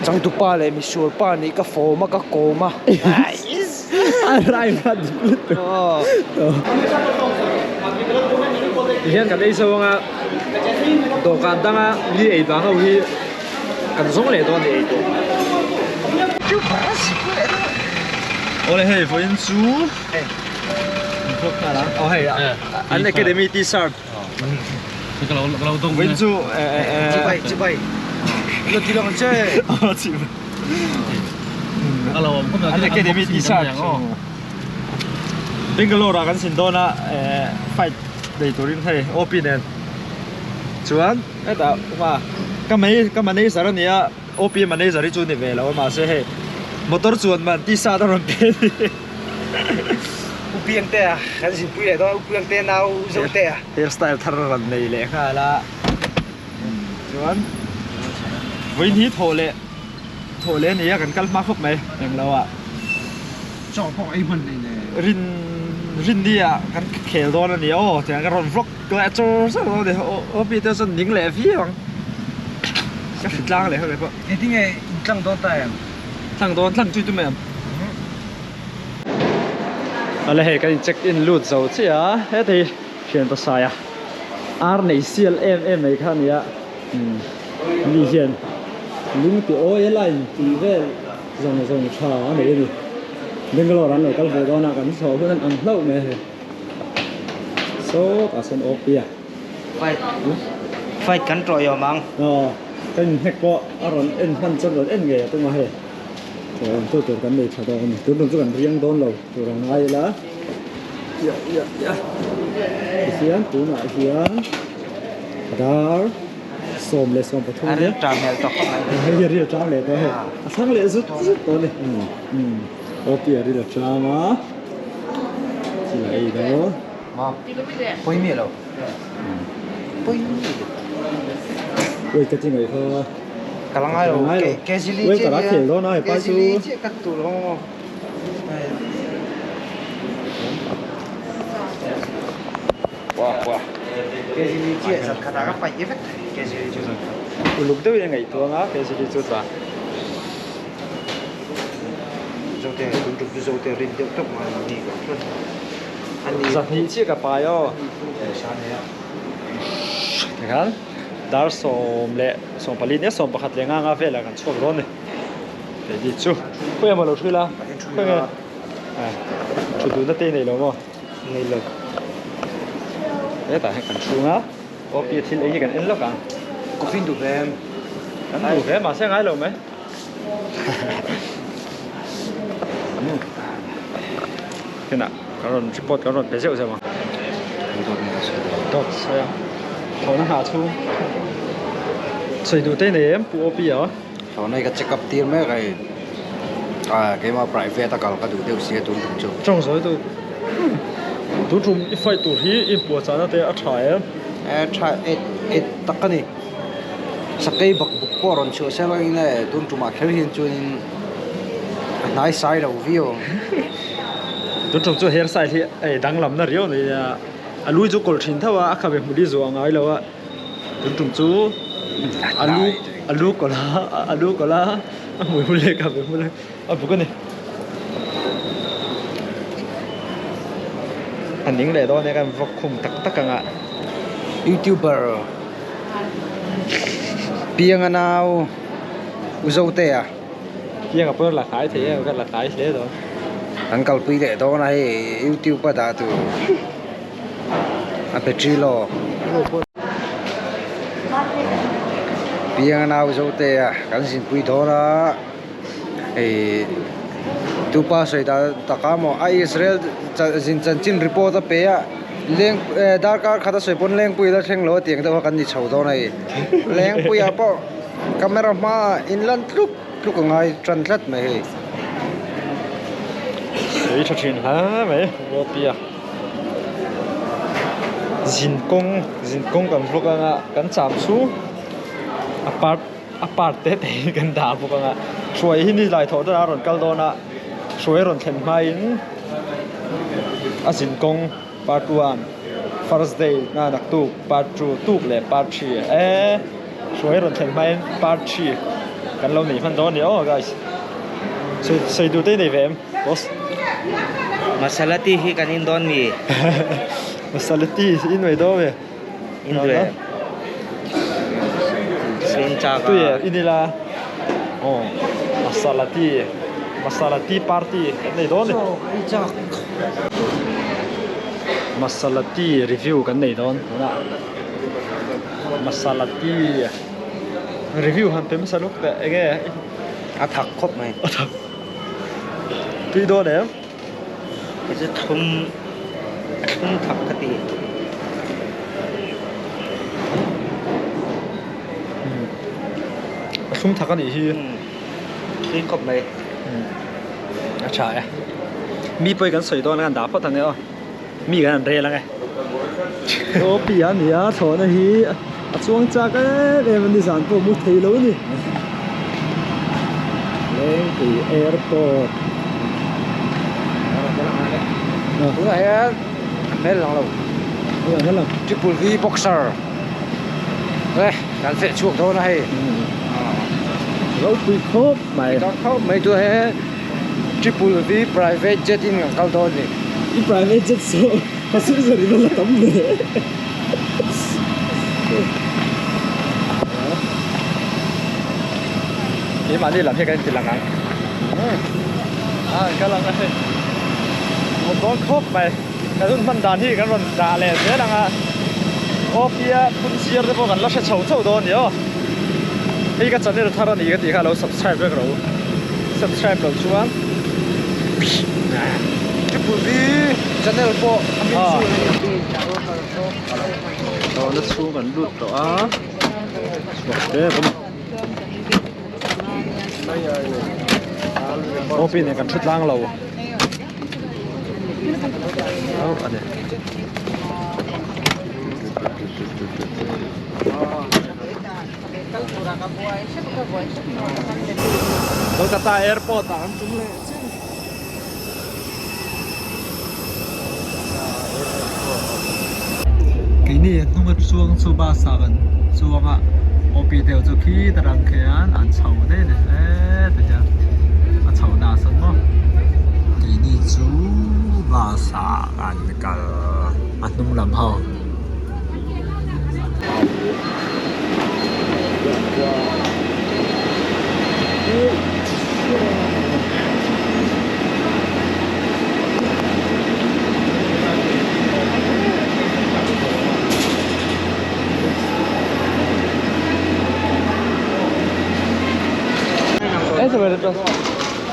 Changtupa leh misual pa nih ka fawm a ka kawm a. A rhyme a dik lutuk. Tihian kan ei zo anga dawhkan danga mi ei vang ho hi kan zawng leh dawn a ni ei tur. Awle hei vawiin chu aw hei an academy t-shirt vawiin chu Chibai chibai lo ti lang che. An academy t-shirt Bangalore ah kan sin dawn a fight nei turin hei OP nen chuan hetah uma ka mai ka manager a nia OP manager hi chu ni ve lo a mahse hei motor chuan man t-shirt a rawn pe a ni. U Piangtea kan zinpui leh dawn a U Piangtea nau Zotea. Hair style thar a rawn nei leh nghal a chuan vawiin hi thawh leh thawh leh a ni a kan kal hma khawp mai englo ah. Chaw pawh ei hman nei nen. Rin rinni ah kan khel dawn a ni aw tiang ka rawn vlog leh chur chur dawn a ni aw mi te chuan ning leh viau ang ka hri tlang leh ho pawh. Engtin nge in tlang dawn ta em? Tlang dawn tlang chui tum em? Awle hei kan in check in lut zo chiah a heta hi thian pasaia ar nei sial em em mai kha a ni a mi hian lung ti awi a line tih vel zawng zawng tha a nei a ni Bangalore an lo kal ve dawn a kan chho hun an ang hlauh mai a hei sawtah sawn awp a Fight fight kan tawih awm ang. Aw ka inhnek pawh a rawn en hman chuan rawn en ngei a tum a hei. Awm tu tur kan nei tha dawn a ni tun tum chu kan riang dawn lo tur ang ngai ila ya ya ya tihian tunah hian dar 13 a ril ṭam hmel tawh khawp mai hei hi a ril ṭam leh tawh hei a thlang leh zut zut tawh a ni aw pi a ril a ṭam a thil a ei dawn pawi miah lo pawi miah lo wait ka ti ngaih kha Ka la ngai lo Kezili chiah Kezili chiah ka tur lo Wah wah Kezili chiah zan khat ah ka paih vek thei Kezili chu zan khat. Uluk deuhin a ngaihtuah anga Kezili chu tah. Zote tun tum chu Zote rin deuh tawp ngai lo ni ka hre. Zahnih chiah ka pai aw. Tikhan. Dar 10 leh 14 nia 11 leh nga nga velah kan chhuak dawn a ni. Keini chu khawi emaw lo hrilh a khawi nge thu duhna te i nei lo maw? Nei lo. Hetah hian kan chhung a OP thil ei hi kan en lawk ang. Coffee duh ve em? Kan duh ve mahse a ngai lo mai. Kinah kan rawn report kan rawn pe zeuh zeuh ang. Dawt sawi a. Thawhna nghah chhung. Sawi duh te nei em Pu OP a? Thawhna hi ka check up tir mek a hei. Ah keimah private a kal ka duh deuh sia tun tum chu. Tawng zawi tu. Tun tum i fight tur hi i inpuahchahna te a tha em? E tha et et tak a ni. Sakei bak buk pawh a rawn chhuah sel a eng nge tun tumah kher hian chuanin a hnai sai lo viau ang. Tun tum chu hair style hi ei danglamna riau nei a, a lui chu kawlh thin tho a, a khabe hmul hi zuah ngai lo a, tun tum chu a lu a lu kawlh a a lu kawlh a a hmui hmul leh khabe hmul a buk a ni. A ning leh dawn e kan vawk khum tak tak ang a. Youtuber Pianga nau U Zotea. Pianga pawh la hnai thei em ka la hnai hle dawn. Kan kalpui leh dawn a hei youtube a dah tur a battery low. Pianga nau Zotea kan zinpui dawn a hei tupa sawi dan tak a maw a Israel zin chanchin report a pe a leng darkar khat a sawi pawn lengpui la thleng lo a tiang deuh a kan ni chho dawn a hei lengpuiah pawh camera hmaah in lan tluk tluk a ngai tan tlat mai hei. Sawi tha thin hle mai Ruatia zinkawng zinkawng kan vlog anga kan cham chu a part a part te te hi kan dah bawk anga hruai hi ni lai thawh dawn a rawn kal dawn a hruai a rawn thlen hmain a zinkawng part one first day na naktuk part two tuk leh part three eee hruai a rawn thlen hmain part three. kan lo nei hman dawn a ni aw guys. Sawi sawi duh te i nei ve em boss? Masala tea hi kan in dawn mi? Masala tea in mai dawn ve. In duh em? Sin chak a. Tui e in ila aw masala tea masala tea party kan nei dawn a ni. Chaw i chak. Masala tea review kan nei dawn tunah masala tea review han pe hmasa lawk teh enge a thak khawp mai a thak tui dawn em hei chu thlum thlum thak ka ti a thlum thak a nih hi tui khawp mai a tha e mi pawh hi kan sawi dawn a kan dah phawt ang e aw mi kan han rel ang e aw pi a ni a thlawhna hi a chuang chak em em a ni zan pawh mu thei lo a ni Lengpui airport tunah hian a hmel lang lo triple V boxer e kan feh chhuak dawn a hei ropui khawp mai khawp mai tunah hian Triple V private jet in kan kal dawn ni. I private jet saw passenger in a la tam hle. Keimahni lam hi kan inti lang ang. A an kal ang a hei. Nuam dawn khawp mai. Kan hun hman dan hi kan rawn dah leh zel ang a. Awpia phun siar te pawh kan la hre chho chho dawn a ni aw. Hei ka channel thar a ni ka tih kha lo subscribe vek rawh u. Subscribe loh chuan Triple V channel pawh a min chhun a ni. Dawrna chhung kan lut tawh a. Chhuak tep a ni. Awpi nen kan thu tlang lo. A ni. Kolkata airport ah kan tum leh chiah a ni. Keini hnung a chuang chu bus ah kan chuang a OP deuh chu khi ta rang khian an chho daih a ni heti hian a chho na a sawn maw keini chu bus ah kan kal a hnung lam ho.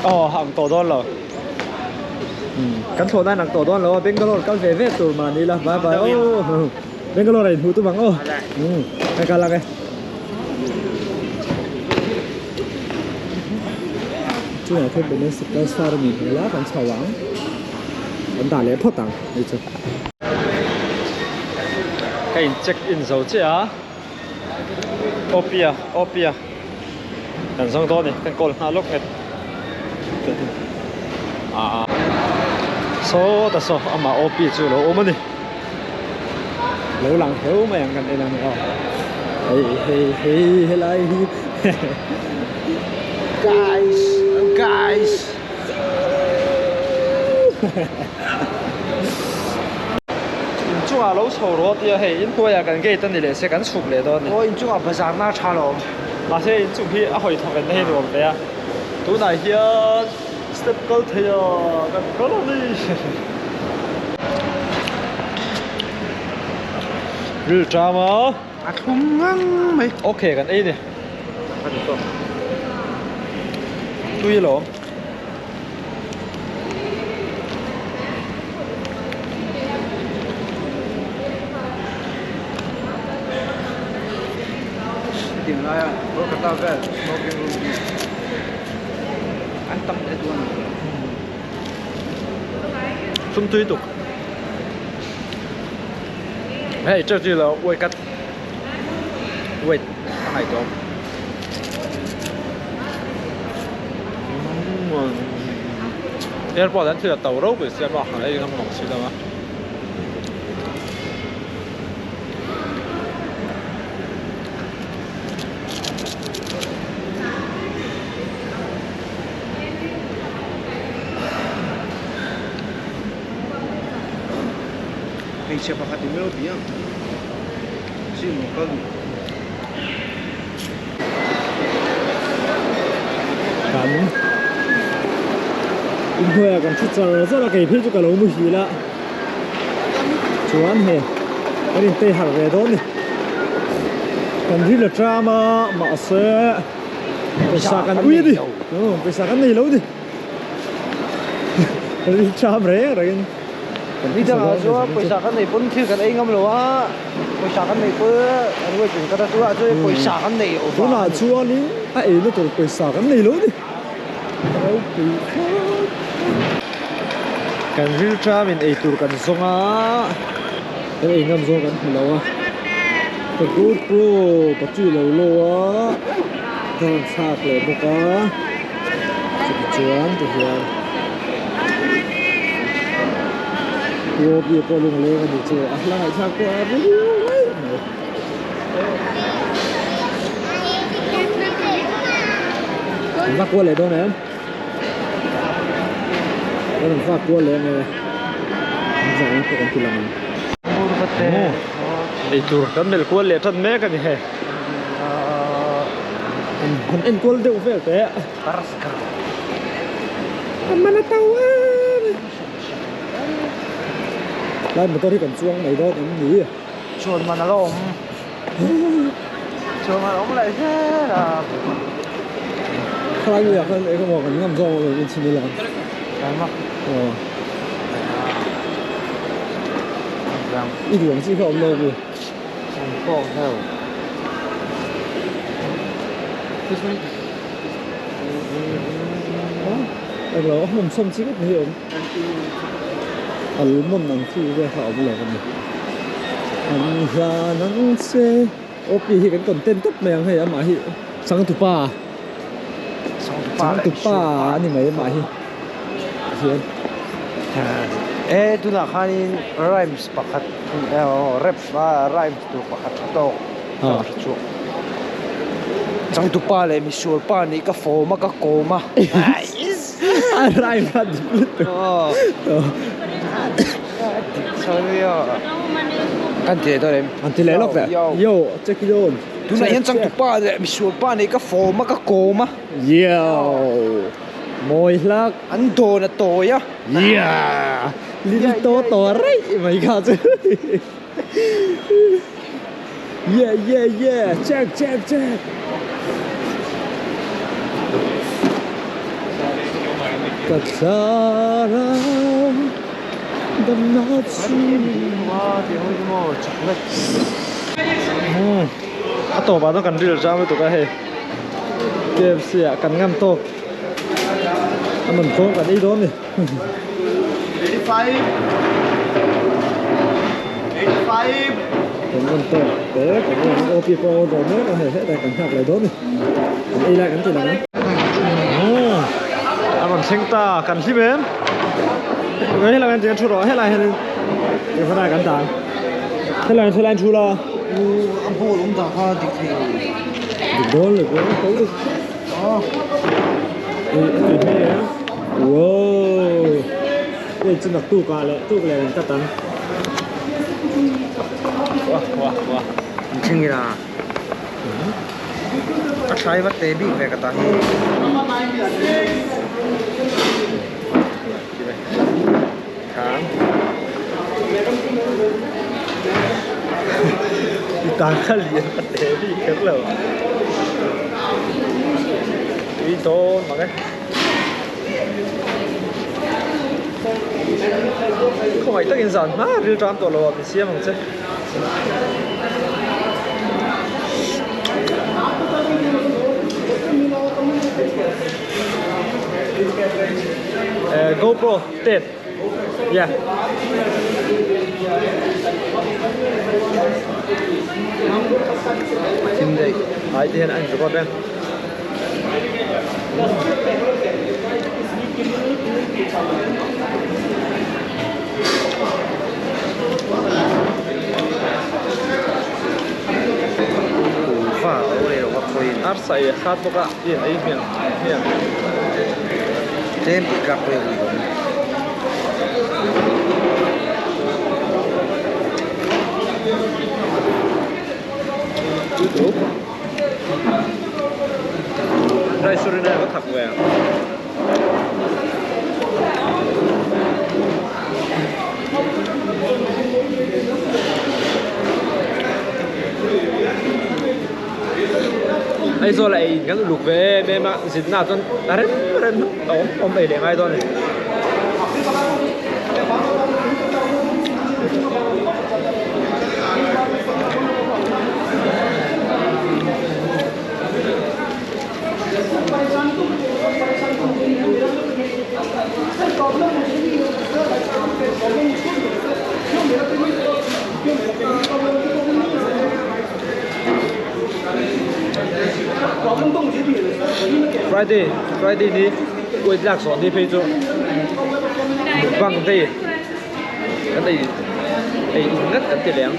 Aw hang tawh dawn lo kan thlawh nan ang tawh dawn lo a Bangalore kal ve ve tur mahni ila bye bye aw Bangalore ah inhmuh tum ang aw ka kal ang e chungah khian domestic transfer a nih hmel a kan chho ang kan dah leh phawt ang hei chu ka in check in zo chiah a Opia Opia kan zawng dawn a ni kan call nghal lawk nghet ah saw ta saw amah OP chu alo awm a ni lo lang heu mai ang kan en ang aw hei hei hei helai hi guys guys inchungah lo chho rawh a tia hei inhnuaiah kan gate a ni leh se kan chhuk leh dawn a ni aw inchungah bazar na tha lo mahse inchung hi a hawi thawk en na hi nuam ve a tunah hian step kal thei a kan kal a ni ril ṭam a a thlum ngang mai okay kan ei ni tui alawm. Ding laia Kolkata vel smoking room hi an tam hle duh a ni. Sum tui tuk. Hei church hi lo wait kat wait a ngaih tawm. Airport an thil a to ropui sia maw a ei ngam ngawk si lo a. Hmeichhe pakhat in milo ti ang chi maw kal duh. Kan inhnuaiah kan thu char char a kei phei chu ka lo muhil a chuan hei kan intei harh ve dawn a ni kan ril a tram a mahse pawisa kan ui a ni pawisa kan nei lo a ni. Ril tram reng rengin Ni dangah chuan pawisa kan nei pawn thil kan ei ngam lo a, pawisa kan nei pawn an ruai chung ka ta tunah chuan pawisa kan nei lo vang. Tunah chuanin a eina tur pawisa kan nei lo a ni. Ropui khawp. Kan ril tramin ei tur kan zawng a, kan ei ngam zawng kan hmu lo a. Ka GoPro battery lo lo a, ka rawn thlak leh bawk a. Chutichuan tihian Robbie pawh lungleng a ni chu a hla ngaihthlak pawh a ri mai mai. An vak kual leh dawn em? Kan an vak kual leh ange an zahna pawh kan ti lang ang. Eitur kan melh kual leh tan mek a ni hei. An enkual deuh vel teh. A man a to em. Lai motor hi kan chuang mai dawn em ni? Chuan man a la awm. Chuan man a awm leh zel a. Khalai luiah khan eng emaw kan ngam zawng awm em chhin ila. Tlai mak. Aw. I duh ang chi kha awm lo mi. Englo a hmun sawm chi ngawt mai hi a awm almond ang chi vel kha a awm lo a ni an hlan ang che op hi kan content tawp mai ang hei amah hi changtupa changtupa a ni mai amah hi hian. E tunah khanin rhymes pakhat rap rhymes tur pakhat tha tawk ka hre chhuak. Changtupa leh misual pa nih ka fawm a ka kawm a. A rhyme a dik lutuk. Dik chho nia. Kan ti leh dawn em? An ti leh lawk le. Yo, check it on. Tunah hian changtupa leh misual pa nih ka fawm a ka kawm a. Yo. Mawi hlak. An dawn a tawi a. Yeah! Lil to to raih mai kha chu. Yeah yeah yeah! Check check check! Ka thlara damna chu. A tawpah chuan kan ril zam lutuk a hei. KFC ah kan ngam tawk. A man tlawm kan ei dawn ni. Kan ngam tawk te kan ngam OP pawh a dawn mek a hei hetah kan nghak leh dawn ni. Kan ei lai kan ti lang ang. A rawn thleng ta kan hlim em. Helai hian tiang thu rawh helai hian in kan dah ang. Helai hian helai thu la. A ball awm dah kha dik thei lo. Dik dawn leh dawn tho dik. Wow hei chu naktuk ah leh tuk leh kan cut ang wah wah wah an thleng ila a thlai vat te bik ve ka ta hi I tan kha lian a te bik kher lo. Tui dawn mang e. Khawngaih takin zan hma ril ṭam tawh lo ah min siam ang che. GoPro 10 yeah Thim daih ai ti hian a in record reng Kuhva a awm leh lo a khawiin arsa ei a hrat bawk a i ei hmiang hmiang tlem tih tlak pawh hi a ui awm. tui tuk. Rice chu rin aiin a va thak ve a. Aizawl a ei in kan uluk ve em em a, zinna ah chuan a rem rem a awm awm ei leh ngai dawn a ni. Friday Friday ni kuai tlak sawh ni phei chu mukbang day kan ei ei in ngat kan ti leh ang.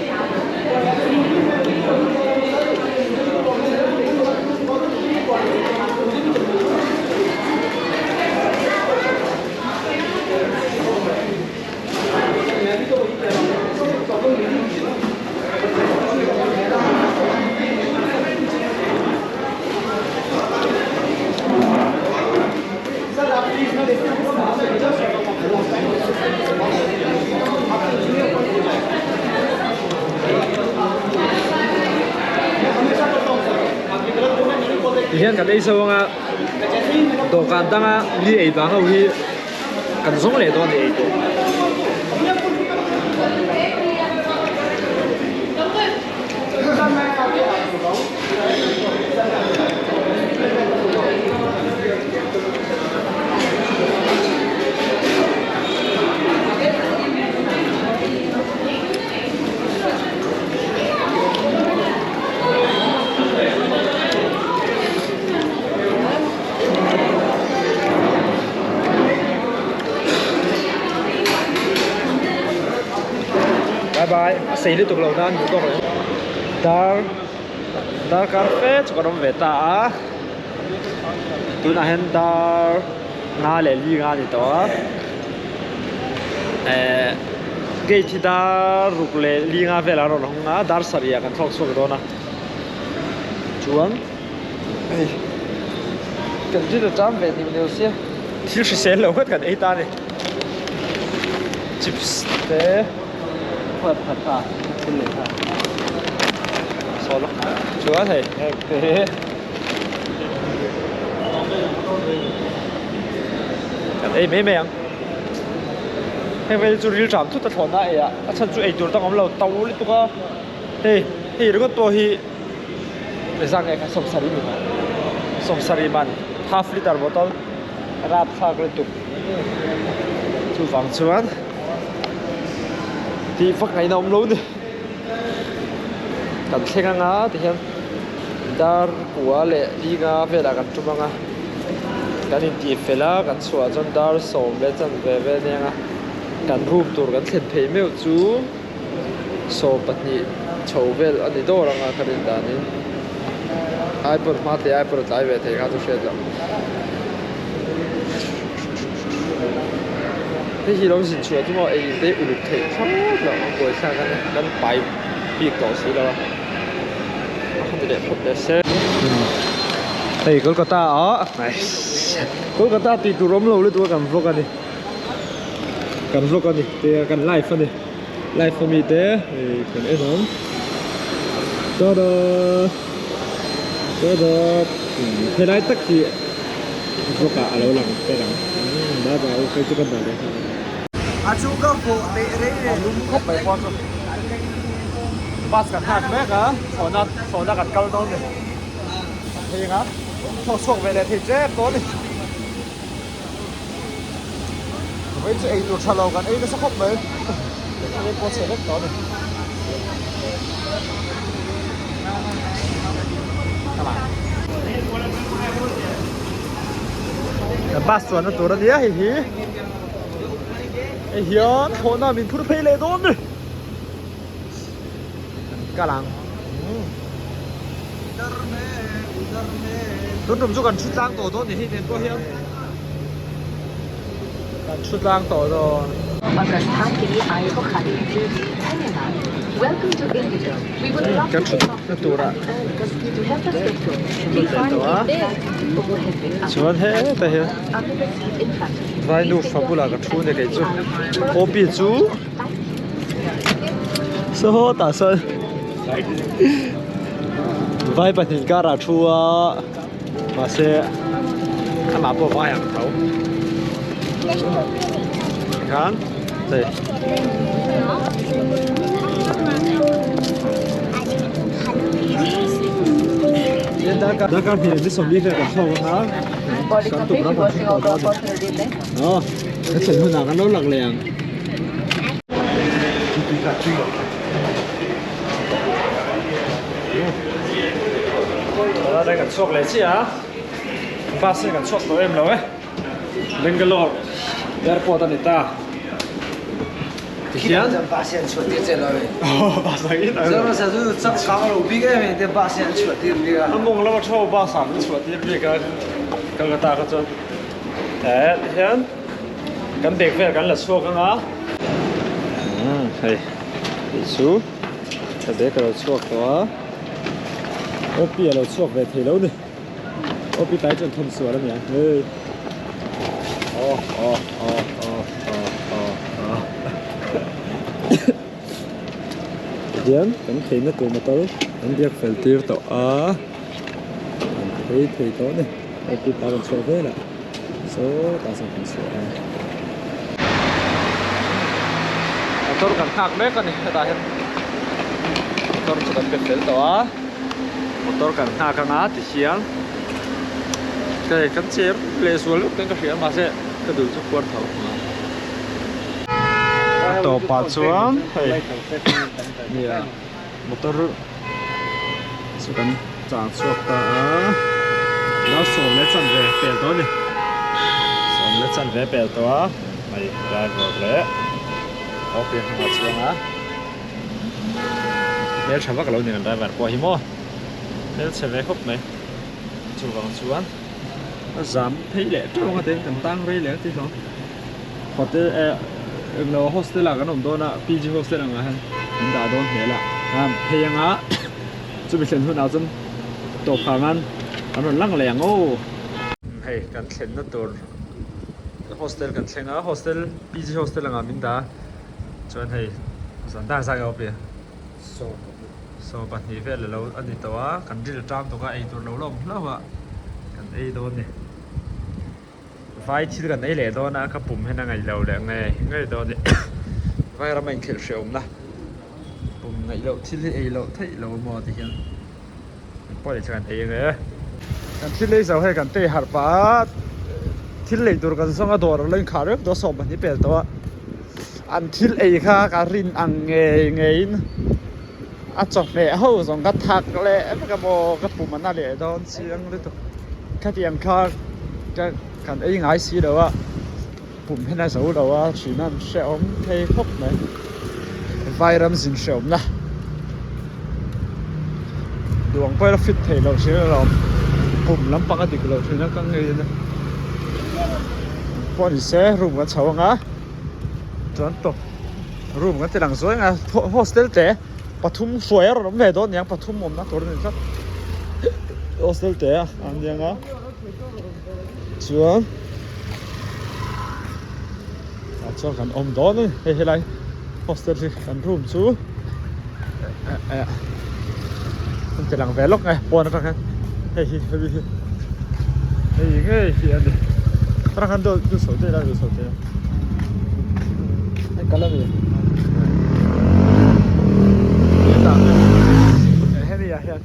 Tihian kan ei zo anga dawhkan danga mi ei vang ho hi kan zawng leh dawn a ni ei tur. Bye bye a sei lutuk lo nan duh tawk lo dar darkar fe chu kan awm ve ta a tunah hian dar nga leh li nga a ni tawh a eh gate hi dar ruk leh li nga velah a rawn hawng a dar sarih ah kan thlawk chhuak dawn a chuan. Hei kan rin a cham ve hniu hniu sia thil hrisel lo ngawt kan ei ta a ni chips te khawi pakhat kha thil leh kha saw lawk chuan hei heng te kan ei mai mai ang heng vel chu ril ṭam thut a thlawhna a ei ah a chhan chu ei tur dang awm lo to lutuk a hei hei ringawt pawh hi. Zang nge kha sawmsarih ni man sawmsarih man half liter bottle rapthlak lutuk chuvang chuan tih vak ngaihna awm lo ni kan thleng anga tihian dar kua leh linga velah kan tum anga kan intih fel a kan chhuah chuan dar sawm leh chanve vel ania anga kan room tur kan thlen phei meuh chu. 20 chho vel a ni dawr anga ka rin danin airport hma te airport a tlai ve thei kha chu hriat loh hei hi lo zin chhuah chu maw ei te uluk theih thlawt loh a buaithlak a ni kan pai bik tawh si lo a a han ti leh phawt teh se hei Kolkata ah Kolkata tih tur awm lo lutuk a kan vlog a ni. Kan vlog a ni te kan live a ni live a mi te hei kan en ang tada tada helai tak hi vlog ah alo lang tel ang bye bye aw kei chu kan dah leh nghal ang. A chu ka bawh teh rei rei. A lum khawp mai pawh chu bus kan nghak mek a chhawna chhawna kan kal dawn ni a phei anga thawk chhuak ve leh thei tep dawn ni. Vawiin chu eitur tha lo kan ei nasa khawp mai hei pawh chhe vek tawh a ni bus chuanna tur a nia hei hi hei hian thlawhna min phur phei leh dawn ni kan kal ang. Tun tum chu kan thu tlang tawh dawn ni hei nen pawh hian kan thu tlang tawh dawn. Kan thut na turah lut leh tawh a chuan hetah hian vai nufa bulah ka thu a ni kei chu OP chu sawtah sawn vai pahnih karah a thu a mahse amah pawh vai ang tho tikhan hei darkar hnih leh ni sawmli vel kan chhuak ang a kan tum ram kan thleng tawh dawn a ni aw ka thlen hunah kan lo lang leh ang. Tah kan chhuak leh chiah a bus hi kan chhuak tawh em lo e Bangalore airport a ni ta tihian bus hi an chhuah tir che lo e bus ang in chak kang lo bik em em te bus hi an chhuah tir bik a a mawng lama tho bus ah an chhuah tir bik a Kolkata kha chuan eh tihian kan bag vel kan la chhuak anga hei hei chu Ka bag a lo chhuak tawh a, OP a lo chhuak ve thei lo ni, OP tlai chuan thawm sual a ni ang hei aw aw aw aw aw aw aw tihian kan theihna tur motor an biak fel tir tawh a, an phei thei tawh a ni OP tlai rawn chhuah velah sawtah sawn kan chhuah a. Motor kan nghak mek a ni hetah hian motor chu kan pe fel tawh a motor kan nghak anga tihian hei kan cher leh zual lutuk in ka hria mahse ka dul chu khuar tho a tawpah chuan hei nia motor chu kan chang chhuak ta a nau sawm leh chanve pel tawh a ni sawm leh chanve pel tawh a hei driver leh okay hnungah chuang a hmeltha vak lo ni kan driver pawh hi maw hmelchhe ve khawp mai chuvang chuan a zam phei leh teuh ang a tin kan tang rei leh ang tih hlawm hotel eh englo hostel ah kan awm dawn a PG hostel ang ah hian min dah dawn hmel a phei anga chumi thlen hunah chuan tawp phah nan an rawn lang leh ang aw. Hei kan thlenna tur hostel kan thleng a hostel PG hostel angah min dah a chuan hei zan dak zak e awpia 22 vel alo a ni tawh a kan ril ṭam tawk a eitur lo la awm hlauh a kan ei dawn a ni. Vai thil kan ei leh dawn a ka pum hian a ngaih lo leh ngei ngei dawn a ni vai rama inkhelh hrehawmna pum ngaih loh thil hi ei loh theih lo maw ti hian kan pawh leh chu kan ei ang e. Kan thil ei zo hei kan tei harh pah a thil lei tur kan zawng a dawr a lo inkhah reuh tawh a 12 pel tawh a an thil ei kha ka rin ang ngei ngeiin a chawhmeh ho zawng ka thak leh vek a maw ka pum a na leh dawn chiang lutuk khatiang kha ka kan ei ngai si lo a pum hian a zo lo a thin a an hrehawm thei khawp mai vairam zin hrehawm na duang pawh ila fit thei loh thin alawm pum lampang a dik loh thin a ka ngei a pawh ni se room kan chho ang a chuan tawp room kan ti lang zuai ang a hostel te pathum hruai a rawn awm ve dawn aniang pathum awmna tur a ni tlat hostel te a aniang a chuan ah chuan kan awm dawn a ni hei helai hostel hi kan room chu eh an ti lang ve lawk nge pawn atang hian hei hi hemi hi hei ngei hi a ni atang khan deuh deuh chho daih la deuh chho daih la hei kal a ni hetah hemi ah hian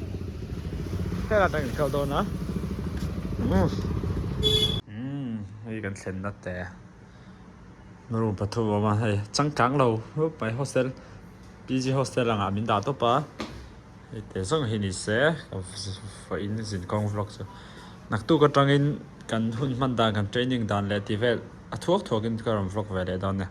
helai atang in kal dawn a umm hei kan thlenna te. Room pathum a awm a hei changkang lo hup mai hostel PG hostel angah min dah tawp a hei te zawng hi ni se vawiin zinkawng vlog chu naktuk atangin kan hun hman dan kan training dan leh tih vel a thuak thuakin ka rawn vlog ve leh dawn nia.